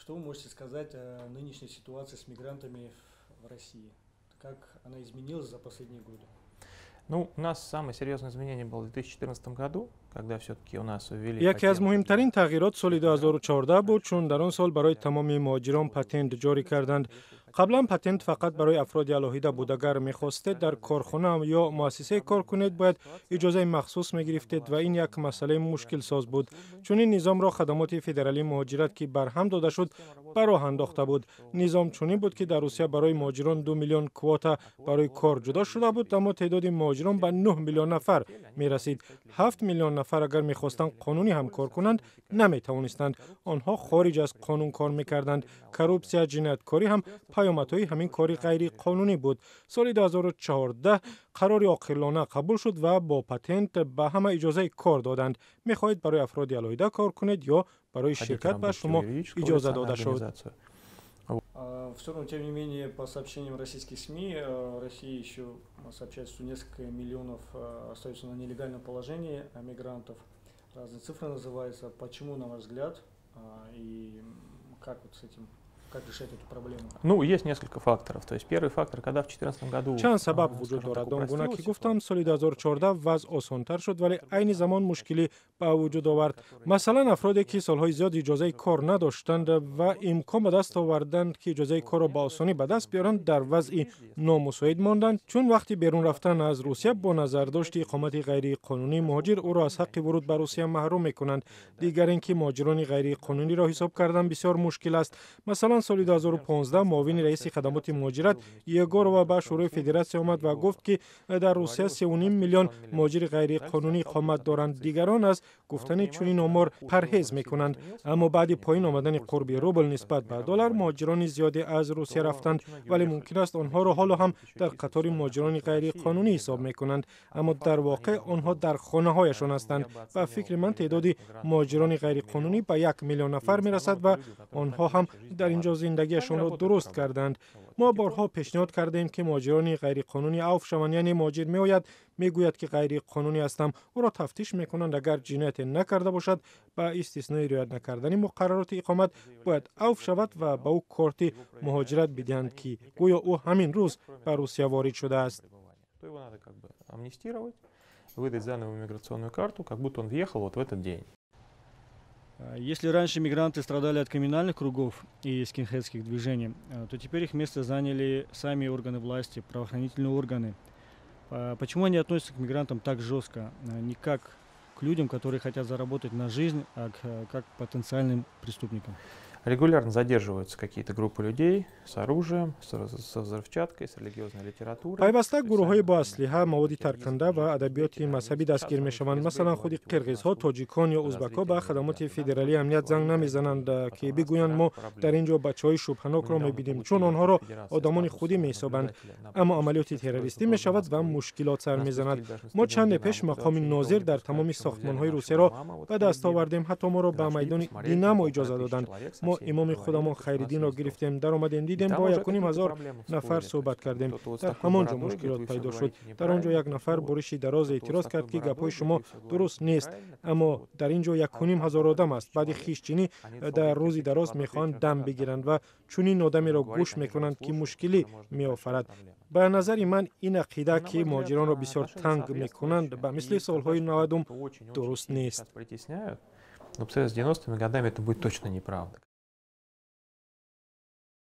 Что вы можете сказать о нынешней ситуации с мигрантами в России? Как она изменилась за последние годы? Ну, у нас самое серьезное изменение было в 2014 году, когда все-таки у нас ввели. Яке аз муҳимтарин тағйирот соли 2014 буд, чун дар он сол барои тамоми муҳоҷирон патент ҷорӣ карданд. Қаблан патент фақат барои афроди алоҳида буд. Агар мехостед дар корхона ё муассисае кор кунед, бояд иҷозаи махсус мегирифтед ва ин як масъалаи мушкилсоз буд. Чунин низомро Хадамоти федералии муҳоҷират, ки барҳам дода шуд, ба роҳ андохта буд. Низом чунин буд, ки дар Русия барои муҳоҷирон 2 миллион квота барои кор ҷудо шуда буд, аммо теъдоди муҳоҷирон ба 9 миллион нафар мерасид. 7 миллион нафар агар мехостанд қонунӣ ҳам кор кунанд, наметавонистанд. Онҳо хориҷ аз қонун кор мекарданд. Коррупсия, ҷинояткорӣ ҳам паёмадҳои ҳамин кори ғайриқонунӣ буд. Соли 2014 қарори оқилона қабул шуд ва бо патент ба ҳама иҷозаи кор доданд. Мехоҳед барои афроди алоҳида кор кунед ё барои ширкат, ба шумо иҷоза дода шуд. Все равно, тем не менее, по сообщениям российских СМИ, Россия еще сообщает, что несколько миллионов остаются на нелегальном положении мигрантов. Разные цифры называются. Почему, на ваш взгляд, и как вот с этим, как решать эту проблему? Ну, есть несколько факторов. То есть первый фактор, когда в 2014 году. Чанд сабаб вуҷуд дорад. Он гуна ки гуфтам, соли 2014 вазъ осонтар шуд, вале айни замон мушкилӣ ба вуҷуд овард. Масалан, афроде, ки солҳои зиёд иҷозаи кор надоштанд ва имкон ба даст оварданд, ки иҷозаи корро ба осонӣ ба даст биёранд, дар вазъи номусоид монданд, чун вақти берун рафтан аз Русия бо назардошти иқомати ғайриқонунии муҳоҷир ӯро аз ҳаққи вуруд ба Русия маҳрум мекунанд. Дигар ин ки муҳоҷирони ғайриқонуниро ҳисоб кардан бисёр мушкил аст. Масалан, соли 2015 муовини раиси хадамоти муҳоҷират Егорова ба Шӯрои Федератсия омад ва гуфт, ки дар Русия 3,5 миллион муҳоҷири ғайриқонунӣ иқомат доранд. Дигарон аз гуфтани чунин омор парҳез мекунанд. Аммо баъди поин омадани қурби рубл нисбат ба доллар муҳоҷирони зиёде аз Русия рафтанд, вале мумкин аст онҳоро ҳоло ҳам дар қатори муҳоҷирони ғайриқонунӣ ҳисоб мекунанд, аммо дар воқеъ онҳо дар хонаҳояшон ҳастанд. Ба фикри ман, теъдоди муҳоҷирони ғайриқонунӣ ба 1 миллион нафар мерасад ва онҳо ҳам дар ин ҷо зиндагиашонро дуруст карданд. Мо борҳо пешниҳод кардем, ки муҳоҷирони ғайриқонунӣ авф шаванд, яъне муҳоҷир меояд, мегӯяд, ки ғайриқонунӣ ҳастам, ӯро тафтиш мекунанд, агар ҷинояте накарда бошад, ба истиснои риоят накардани муқаррароти иқомат, бояд авф шавад ва ба ӯ корти муҳоҷират бидиҳанд, ки гӯё ӯ ҳамин рӯз ба Русия ворид шудааст. Выдать заново миграционную карту, как будто он въехал вот в этот день. Если раньше мигранты страдали от криминальных кругов и скинхедских движений, то теперь их место заняли сами органы власти, правоохранительные органы. Почему они относятся к мигрантам так жестко? Не как к людям, которые хотят заработать на жизнь, а как к потенциальным преступникам? Регулярно задерживаются какие-то группы людей с оружием, со взрывчаткой, с религиозной литературой. Пайваста гурӯҳҳои бо аслиҳа, маводи тарканда ва адабиёти мазҳабӣ дастгир мешаванд. Масалан, худи қирғизҳо, тоҷикон ё узбакҳо ба Хадамоти федералии амният занг намезананд, ки бигӯянд, мо дар ин ҷо бачаҳои шубҳанокро мебинем, чун онҳоро одамони худӣ меҳисобанд. Аммо амалиёти террористӣ мешавад ва мушкилот сар мезанад. Мо чанде пеш мақоми нозир дар тамоми сохтмонҳои Русияро ба даст овардем. Ҳатто моро ба майдони «Динамо» иҷоза доданд. Мо имоми худамон Хайриддинро гирифтем, даромадем, дидем, бо 1,5 ҳазор нафар суҳбат кардем. Дар ҳамон ҷо мушкилот пайдо шуд. Дар он ҷо як нафар буриши дароз эътироз кард, ки гапҳои шумо дуруст нест, аммо дар ин ҷо 1,5 ҳазор одам аст. Баъди хишчинӣ дар рӯзи дароз мехоҳанд дам бигиранд ва чунин одамеро гӯш мекунанд, ки мушкилӣ меофарад. Ба назари ман, ин ақида, ки муҳоҷиронро бисёр танг мекунанд, ба мисли солҳои 90-ум, дуруст нест. Но по сравнению с 90-ми годами это будет точно неправда.